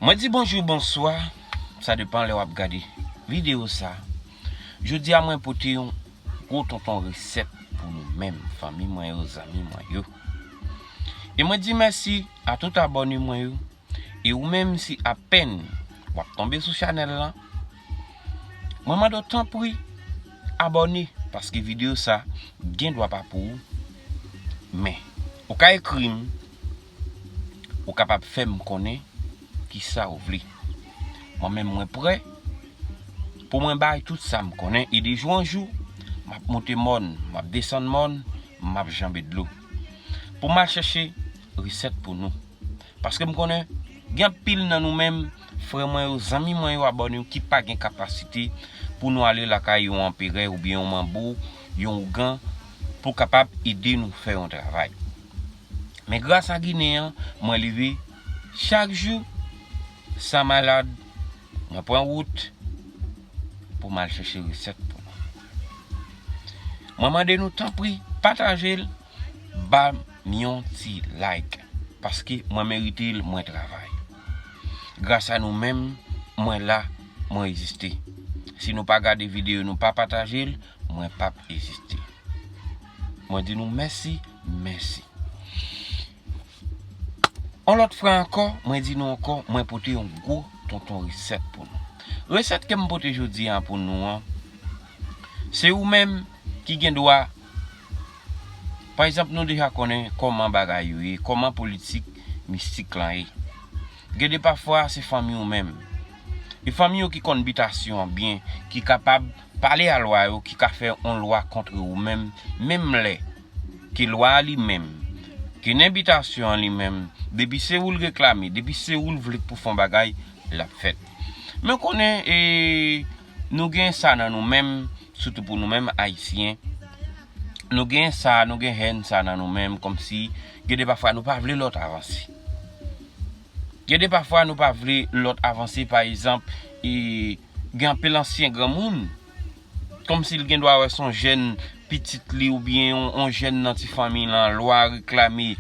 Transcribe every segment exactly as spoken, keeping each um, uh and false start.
Mwen di bonjou, bonswa, sa depan lè w ap gade videyo sa. Jodi a mwen pote yon gwo tonton resèt pou nou menm, fanmi mwen yo, zanmi mwen yo. E mwen di mèsi a tout abòne mwen yo. E ou menm si apèn w ap tonbe sou chanèl lan, mwen mande w tanpri abòne, paske videyo sa gen dwa pa pou ou. Men, ou ka ekri m, ou kapab fè m konnen kisa ou vle. Mwen menm mwen prè pou mwen bay tout sa m konnen, e de jou an jou, m ap monte mòn, m ap desann mòn, m ap janbe dlo. Pou m al chèche resèt pou nou. Paske m konnen gen anpil nan nou menm, frè mwen yo, zanmi mwen yo, abòne yo ki pa gen kapasite pou nou ale lakay yon anperè oubyen yon manbo, yon ougan, pou kapab ede nou fè yon travay. Men gras a Ginen an, mwen leve chak jou san malad, mwen pran wout pou m al chèche resèt pou nou. Mwen mande nou tanpri, pataje l, ba m yon ti like, paske mwen merite l, mwen travay. Gras a nou menm, mwen la, mwen egziste. Si nou pa gade videyo, nou pa pataje l, mwen p ap egziste. Mwen di nou mèsi, mèsi. On lòt fwa ankò, mwen di nou ankò, mwen pote yon gwo tonton resèt pou nou. Resèt ke m pote jodi a pou nou an, se ou menm ki gen dwa, pa egzanp, nou deja konnen kòman bagay yo ye, kòman politik mistik lan ye. Gen de pafwa, se fanmi w menm. E fanmi yo ki konn bitasyon an byen, ki kapab pale a lwa yo, ki ka fè yon lwa kont ou menm, menm lè ke lwa a li menm, ke nan bitasyon an li menm, depi se ou l reklame, depi se ou l vle pou fè yon bagay, l ap fèt. Men konnen, e, nou gen sa nan nou menm, sitou pou nou menm Ayisyen. Nou gen sa, nou gen hèn sa nan nou menm, kòmsi gen de pafwa nou pa vle lòt avanse. Gen de pafwa nou pa vle lòt avanse, pa egzanp, e, gen anpil ansyen granmoun, kòmsi l gen dwa wè se yon jèn pitit li oubyen yon, yon jèn nan ti fanmi lan, lwa reklame,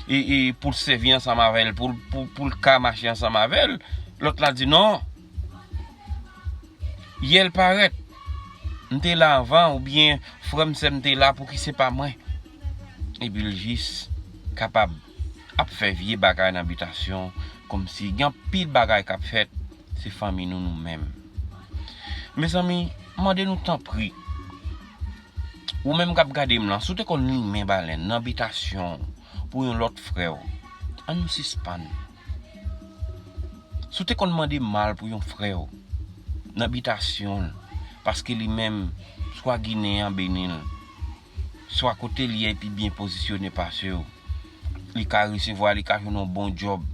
e, e, pou l sèvi ansanm avè l, pou, pou, pou l ka mache ansanm avè l, lòt la di non. Yè l parèt, m te la anvan, oubyen frè m, sè m te la, pouki se pa mwen? Epi l jis kapab ap fè vye bagay nan bitasyon, kòmsi gen anpil bagay k ap fèt, se fanmi nou, nou menm. Mezanmi, mande nou tanpri, ou menm k ap gade m lan, si w te konn limen balèn nan bitasyon w pou yon lòt frè w, ann nou sispann. Si w te konn mande mal pou yon frè w nan bitasyon l, paske li menm, swa Ginen an beni l, swa kote l ye pi byen pozisyone pase w, li ka resevwa, li ka jwenn yon bon djòb.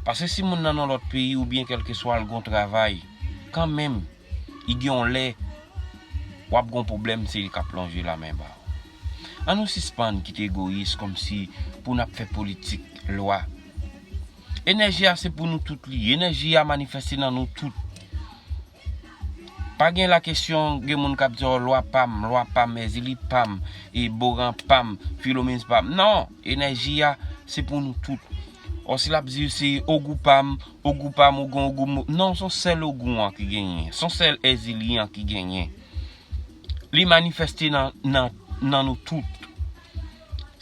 Paske si moun nan nan lòt peyi oubyen kèlkeswa l gon travay, kanmenm, i gen yon lè, w ap gon pwoblèm, se li k ap lonje lamen ba w. Ann nou sispann kite egoyis kòmsi pou n ap fè politik lwa. Enèji a se pou nou tout li ye. Enèji a manifeste nan nou tout. Pa gen la kesyon, gen moun k ap di, "Oh, lwa pa m, lwa pa m, Èzili pa m, e Boran pa m, Filomèn pa m." Non, enèji a, se pou nou tout. Ò, si l ap di, "Se Ogou pa m, Ogou pa m, Ogou, Ogou m." Non, se yon sèl Ogou an ki genyen. Se yon sèl Èzili an ki genyen. Li manifeste nan, nan, nan nou tout.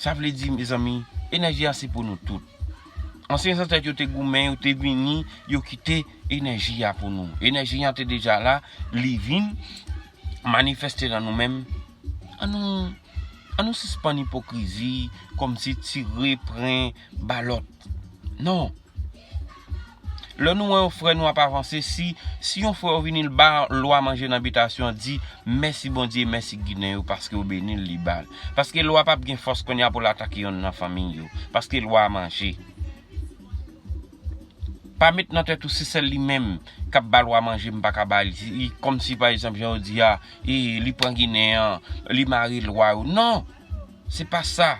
Sa vle di, mezanmi, enèji a se pou nou tout. Ansyen zansèt yo te goumen, yo te vini, yo kite enèji a pou nou. Enèji a te deja la, li vin manifeste nan nou menm. Ann nou, ann nou sispann ipokrizi, kòmsi tire, pran, ba lòt. Non. Lè nou wè yon frè nou ap avanse, si, si yon frè w vini l ba lwa manje nan bitasyon, di, "Mèsi Bondye, mèsi Ginen yo, paske w beni l, li ba l." Paske lwa p ap gen fòs kounye a pou l atake yonn nan fanmi yo. Paske lwa a manje. Pa met nan tèt ou se sèl li menm k ap ba lwa manje, m pa ka ba li. Li kòmsi, pa egzanp, jan yo di a, e, li pran Ginen an, li mare lwa yo. Non! Se pa sa.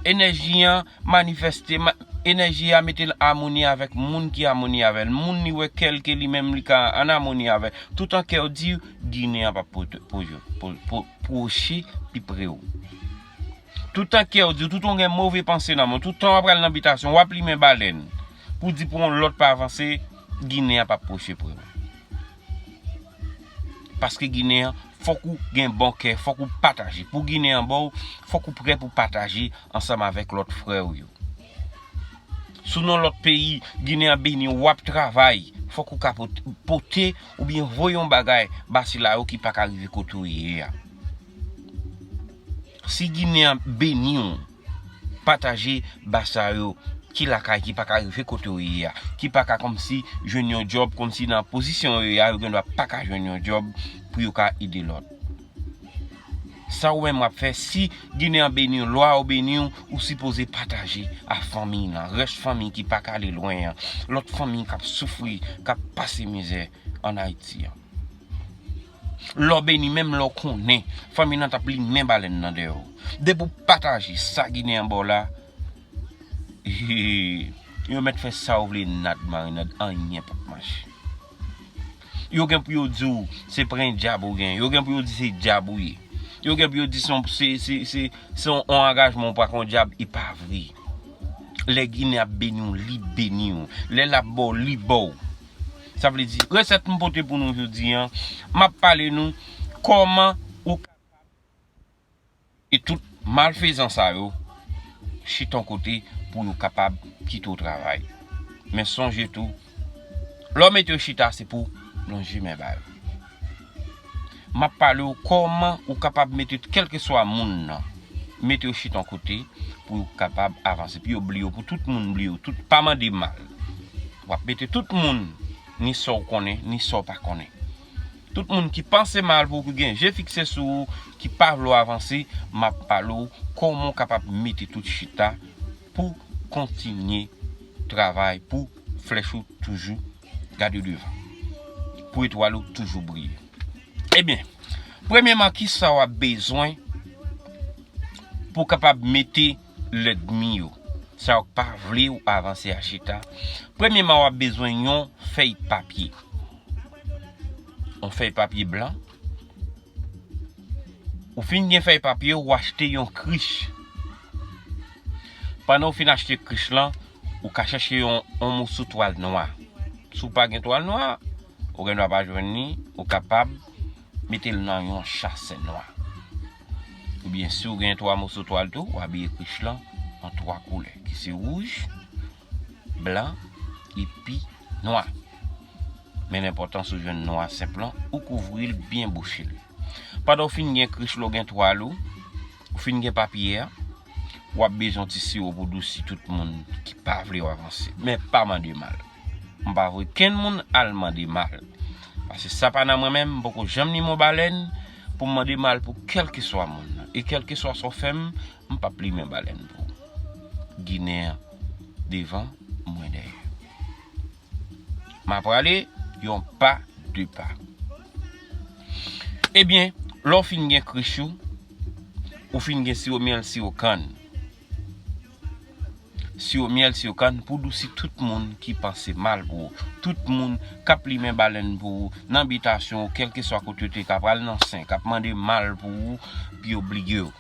Enèji an manifeste, ma-, enèji a mete l amoni avèk moun ki amoni avè l. Moun li wè kè l ke li menm li ka an amoni avè l. Toutan kè w di, Ginen an p ap pwote-, pwoje-, pwo-, pwo-, pwoche pi pre w. Toutan kè w di, toutan w gen move panse nan men w, toutan w ap pral nan bitasyon, w ap limen balèn. pou di pou yon lòt pa avanse, Ginen an p ap pwoche prè w. Paske Ginen an, fòk ou gen bon kè, fòk ou pataje. Pou Ginen an ba w, fòk ou prè pou pataje ansanm avèk lòt frè w yo. Si w nan lòt peyi, Ginen an beni w, w ap travay, fòk ou ka pot- pote oubyen voye yon bagay ba sila yo ki pa ka rive kote w ye a. Si Ginen an beni w, pataje ba sa yo ki lakay, ki pa ka rive kote w ye a, ki pa ka kòmsi jwenn yon djòb, kòmsi nan pozisyon yo ye a, yo gendwa pa ka jwenn yon djòb pou yo ka ede lòt. Sa ou menm w ap fè, si Ginen an beni w, lwa yo beni w, ou sipoze pataje a fanmi nan, rès fanmi ki pa ka ale lwen an, lòt fanmi k ap soufri, k ap pase mizè ann Ayiti an. Lè w beni, menm lè w konnen fanmi nan t ap limen balèn nan dèyè w. Depi w pataje sa Ginen an ba w la, yo mèt fè sa yo vle, nad marinad, anyen p ap mache. Yo gen pou yo di w se pran djab ou gen. Yo gen pou yo di se djab ou ye. Yo gen pou yo di se yon- se- se- se- se yon yon angajman ou pran ak yon djab, e pa vre. Lè Ginen ap beni w, li beni w. Lè l ap ba w, li ba w. Sa vle di, resèt m pote pou nou jodi an, m ap pale nou kòman ou kapab e tout malfezan sa yo chita yon kote pou yo kapab kite w travay. Men sonje tou, lè w mete yo chita, se pou lonje men ba yo. M ap pale w kòman ou kapab mete kèlkeswa moun nan, mete yo chita yon kote pou yo kapab avanse, pou yo bliye w, pou tout moun bliye w, tout pa mande mal. W ap mete tout moun, ni sa w konnen, ni sa w pa konnen. Tout moun ki panse mal pou ou, ki gen je fikse sou ou, ki pa vle w avanse, m ap pale w kòman w kapab mete tout chita pou kontinye travay, pou flèch ou toujou gade devan, pou etwal ou toujou briye. Ebyen, premyèman, kisa w ap bezwen pou w kapab mete lènmi yo, sa yo k pa vle w avanse a chita? Premyèman, w ap bezwen yon fèy papye. Yon fèy papye blan. Ou fin gen fèy papye, ou achte yon krich. Pandan w fin achte krich lan, ou ka chèche yon, yon moso twal nwa. Si w pa gen twal nwa, ou gendwa pa jwenn li, ou kapab mete l nan yon chasè nwa. Oubyen si w gen twa moso twal tou, w abiye krich lan an twa koulè, ki se wouj, blan, epi nwa. Men lenpòtans ou jwenn nwa senp lan, ou kouvri l byen, bouche l. Pandan w fin gen krich la, w gen twal ou, ou fin gen papye a, w ap bezwen yon ti siwo pou dousi tout moun ki pa vle w avanse. Men pa mande mal. M pa voye kenn moun al mande mal. Paske sa pa nan mwen menm, m poko janm limen yon balèn pou m mande mal pou kèlkeswa moun nan. E kèlkeswa sa w fè m, m p ap limen balèn pou ou. Ginen an devan, mwen dèyè. M ap prale yon pa, de pa. Ebyen, lè w fin gen krich ou, ou fin gen siwo myèl, siwo kann. Siwo myèl, siwo kann pou dousi tout moun ki panse mal pou ou. Tout moun k ap limen balèn pou ou nan bitasyon ou, kèlkeswa kote yo te, k ap al nan sen, k ap mande mal pou ou, pou yo bliye w.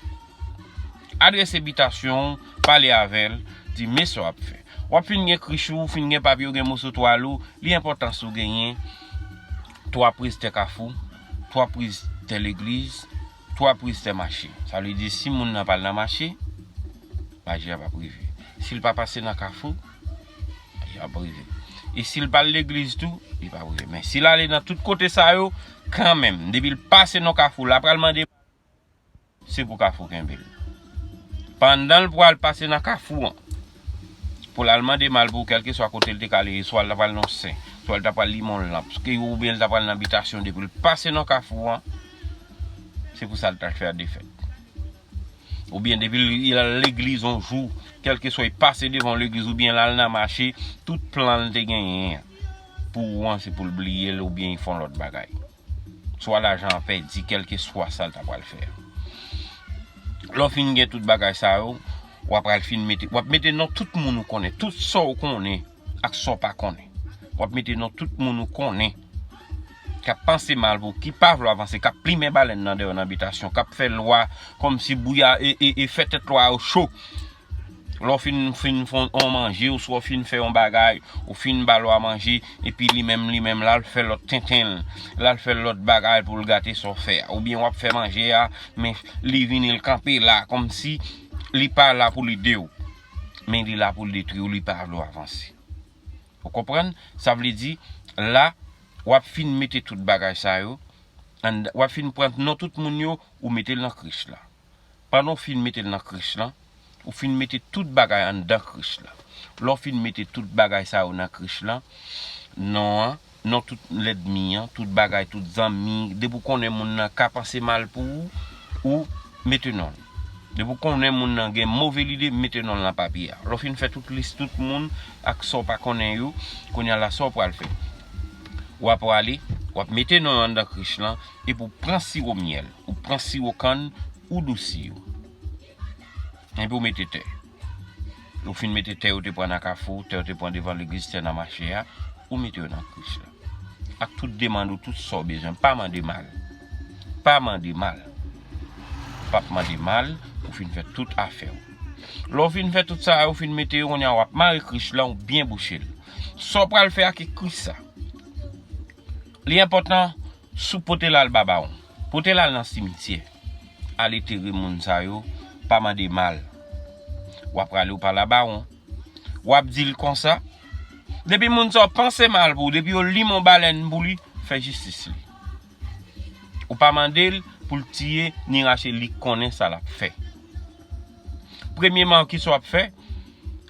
Adrese bitasyon ou, pale avè l, di men sa w ap fè. W ap fin gen krich ou, fin gen papye ou, gen moso twal ou, li enpòtan si w genyen twa prezitè kafou, twa prezitè legliz, twa prezitè mache. Sa vle di, si moun nan pa al nan mache, maji a p ap rive. Si l pa pase nan kafou, maji a p ap rive. E si l pa al legliz tou, li p ap rive. Men si l ale nan tout kote sa yo, kanmenm, depi l pase nan kafou, l ap pral mande se pou kafou kenbe l. Pandan l pral pase nan kafou an, pou l al mande mal pou kèlkeswa kote l te ka ale, swa l ta pral nan sen, swa l ta pral limen yon lanp, oubyen l ta pral nan bitasyon, depi l pase nan kafou an, se pou sa l ta fè a defèt. Oubyen depi l al legliz yon jou, kèlkeswa l pase devan yon legliz oubyen l al nan mache, tout plan l te genyen an pou ou an, se pou l bliye l oubyen l fè yon lòt bagay. Swa lajan an pèdi, kèlkeswa sa l ta pral fè a. Lè w fin gen tout bagay sa yo, w ap al fin mete, w ap mete non tout moun ou konnen, tout sa w konnen ak sa w pa konnen. W ap mete non tout moun ou konnen k ap panse mal pou w, ki pa vle w avanse, k ap plimen balèn nan dèyè w nan bitasyon, k ap fè lwa kòmsi bouya e, e, e fè tèt lwa yo cho. Lè w fin, fin fè yon manje, oswa w fin fè yon bagay, ou fin ba lwa manje, epi li menm, li menm, l al fè lòt tenten l, l al fè lòt bagay pou l gate sa w fè a. Oubyen w ap fè manje a, men li vini, l kanpe la, kòmsi li pa la pou l ede w. Men li la pou l detwi w, li pa vle w avanse. Ou konprann? Sa vle di, la, w ap fin mete tout bagay sa yo, anndan, w ap fin pran non tout moun yo, ou mete l nan krich la. Pandan w fin mete l nan krich lan, ou fin mete tout bagay anndan krich la. Lè w fin mete tout bagay sa yo nan krich lan, non an, non tout lènmi an, tout bagay, tout zanmi, depi w konnen moun nan ka panse mal pou ou, ou mete non l. Depi w konnen moun nan gen move lide, mete non l nan papye a. Lè w fin fè tout lis tout moun ak sa w pa konnen yo, kounye a la sa w pral fè? W ap prale, w ap mete non yo anndan krich lan, epi w pran siwo myèl, ou pran siwo kann, ou dousi yo. Epi w mete tè. Ou fin mete tè yo te pran nan kafou, tè yo te pran devan legliz, tè nan mache a, ou mete yo nan krich la. Ak tout demann ou, tout sa w bezwen. Pa mande mal. Pa mande mal. Ou p ap mande mal, ou fin fè tout afè w. Lè w fin fè tout sa, ou fin mete yo, kounye a w ap mare krich lan, ou byen bouche l. Sa w pral fè ak krich sa? Li enpòtan, si w pote l al ba bawon. Pote l al nan simityè. Al entere moun sa yo, pa mande mal. W ap prale, w pa la bawon. W ap di l konsa, depi moun sa yo panse mal pou ou, depi yo limen yon balèn pou li, fè jistis li. Ou pa mande l pou l tiye ni rache, li konnen sa l ap fè. Premyeman, kisa w ap fè?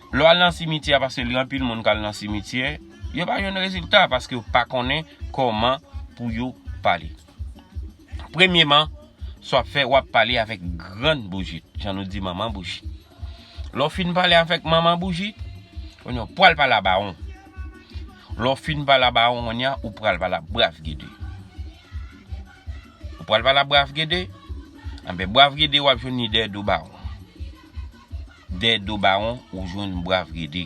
Lè w al nan simityè a, paske li anpil moun k al nan simityè, yo pa jwenn rezilta paske yo pa konnen kòman pou yo pale. Premyeman, sa w ap fè, w ap pale avèk grann boujit, jan nou di manman boujit. Lè w fin pale avèk manman boujit, kounye a w pral pale a bawon. Lè w fin pale a bawon, kounye a ou pral pale a Brav Gede. Ou pral pale a Brav Gede, anben Brav Gede w ap jwenn li dèyè do bawon. Dèyè do bawon, ou jwenn Brav Gede.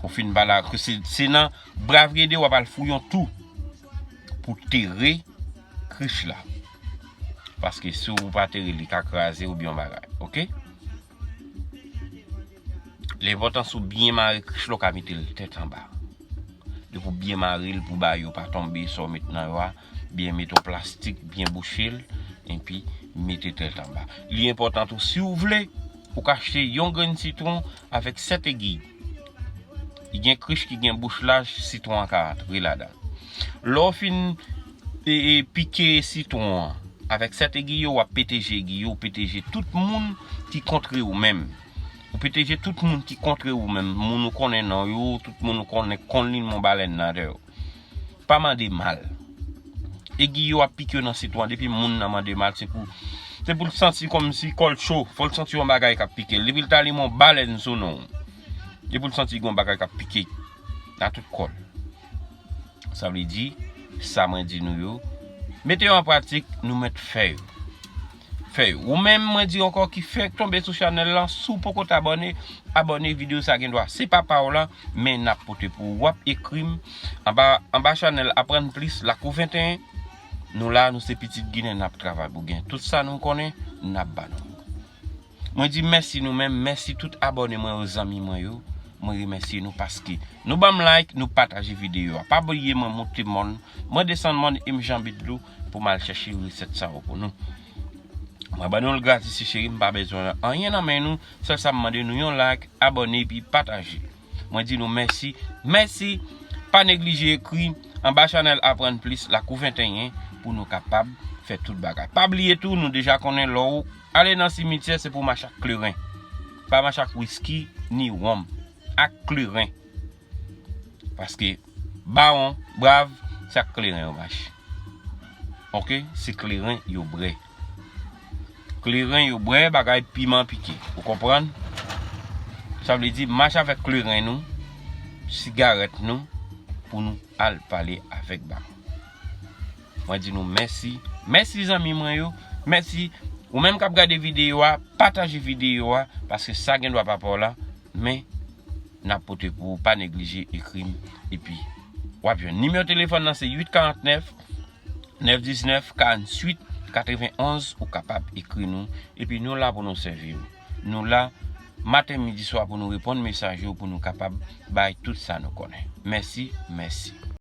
Ou fin pale a, se, se nan Brav Gede w ap al fouye yon tou pou tere krich la. Paske si w pa tere, li ka kraze oubyen yon bagay. Oke? Li enpòtan si w byen mare krich la, w ka mete l tèt anba. Depi w byen mare l pou ba yo pa tonbe, sa w met nan yo a, byen mete yon plastik, byen bouche l, epi mete tèt anba. Li enpòtan tou, si w vle, ou ka achte yon grenn sitwon avèk sèt egiy. Li gen krich ki gen bouch laj, sitwon an ka antre ladan. Lè w fin, e, e, pike sitwon an, avèk sèt egiy yo, w ap pete je egiy yo, w pete je tout moun ki kontre ou menm. Ou pete je tout moun ki kontre ou menm, moun ou konnen non yo, tout moun ou konnen konn li, mon balèn nan dèyè w. Pa mande mal. Egiy yo ap pike yo nan sitwon, depi moun nan mande mal, se pou, se pou l santi kòmsi kò l cho, fò l santi yon bagay k ap pike l. Depi l ta li mon balèn sou non w, depi l santi gen yon bagay k ap pike nan tout kò l. Sa vle di, sa mwen di nou yo, mete yo an pratik, nou mèt fè yo. Fè yo. Ou menm, mwen di ankò, ki fenk tonbe sou chanèl lan, si w poko t abòne, abòne, videyo sa gen dwa se papa w la, men n ap pote pou ou. W ap ekri m anba, anba chanèl Aprann Plis, Lakou venteyen. Nou la, nou se pitit Ginen, n ap travay pou gen tout sa nou konnen, n ap ba nou. Mwen di mèsi nou menm, mèsi tout abòne mwen yo, zanmi mwen yo. Mwen remèsye nou paske nou ban m like, nou pataje videyo a. Pa bliye mwen monte mòn, mwen desann mòn e m janbe dlo pou m al chèche resèt sa yo pou nou. Mwen ban nou l gratis, wi cheri, m pa bezwen anyen nan men nou. Sèl sa m mande nou, yon like, abòne epi pataje. Mwen di nou mèsi. Mèsi. Pa neglije ekri anba chanèl Aprann Plis, Lakou venteyen, pou nou kapab fè tout bagay. Pa bliye tou, nou deja konnen lè w ale nan simityè, se pou w mache ak kleren. Pa mache ak wiski, ni wonm. Ak kleren. Paske bawon, brav, se ak kleren yo mache. Oke? Se kleren yo bwè. Kleren yo bwè, bagay piman pike. Ou konprann? Sa vle di, mache avèk kleren nou, sigarèt nou, pou nou al pale avèk bawon. Mwen di nou mèsi. Mèsi zanmi mwen yo. Mèsi. Ou menm k ap gade videyo a, pataje videyo a, paske sa gen dwa pa pa w la, men n ap pote pou ou, pa neglije ekri m. Epi, w ap jwenn nimewo telefòn nan se uit karant nèf, nèf diznèf, karant uit, katrevenonz, ou kapab ekri nou. Epi nou la pou nou sèvi w. Nou la maten, midi, swa pou nou reponn mesaj yo, pou nou kapab bay tout sa nou konnen. Mèsi, mèsi.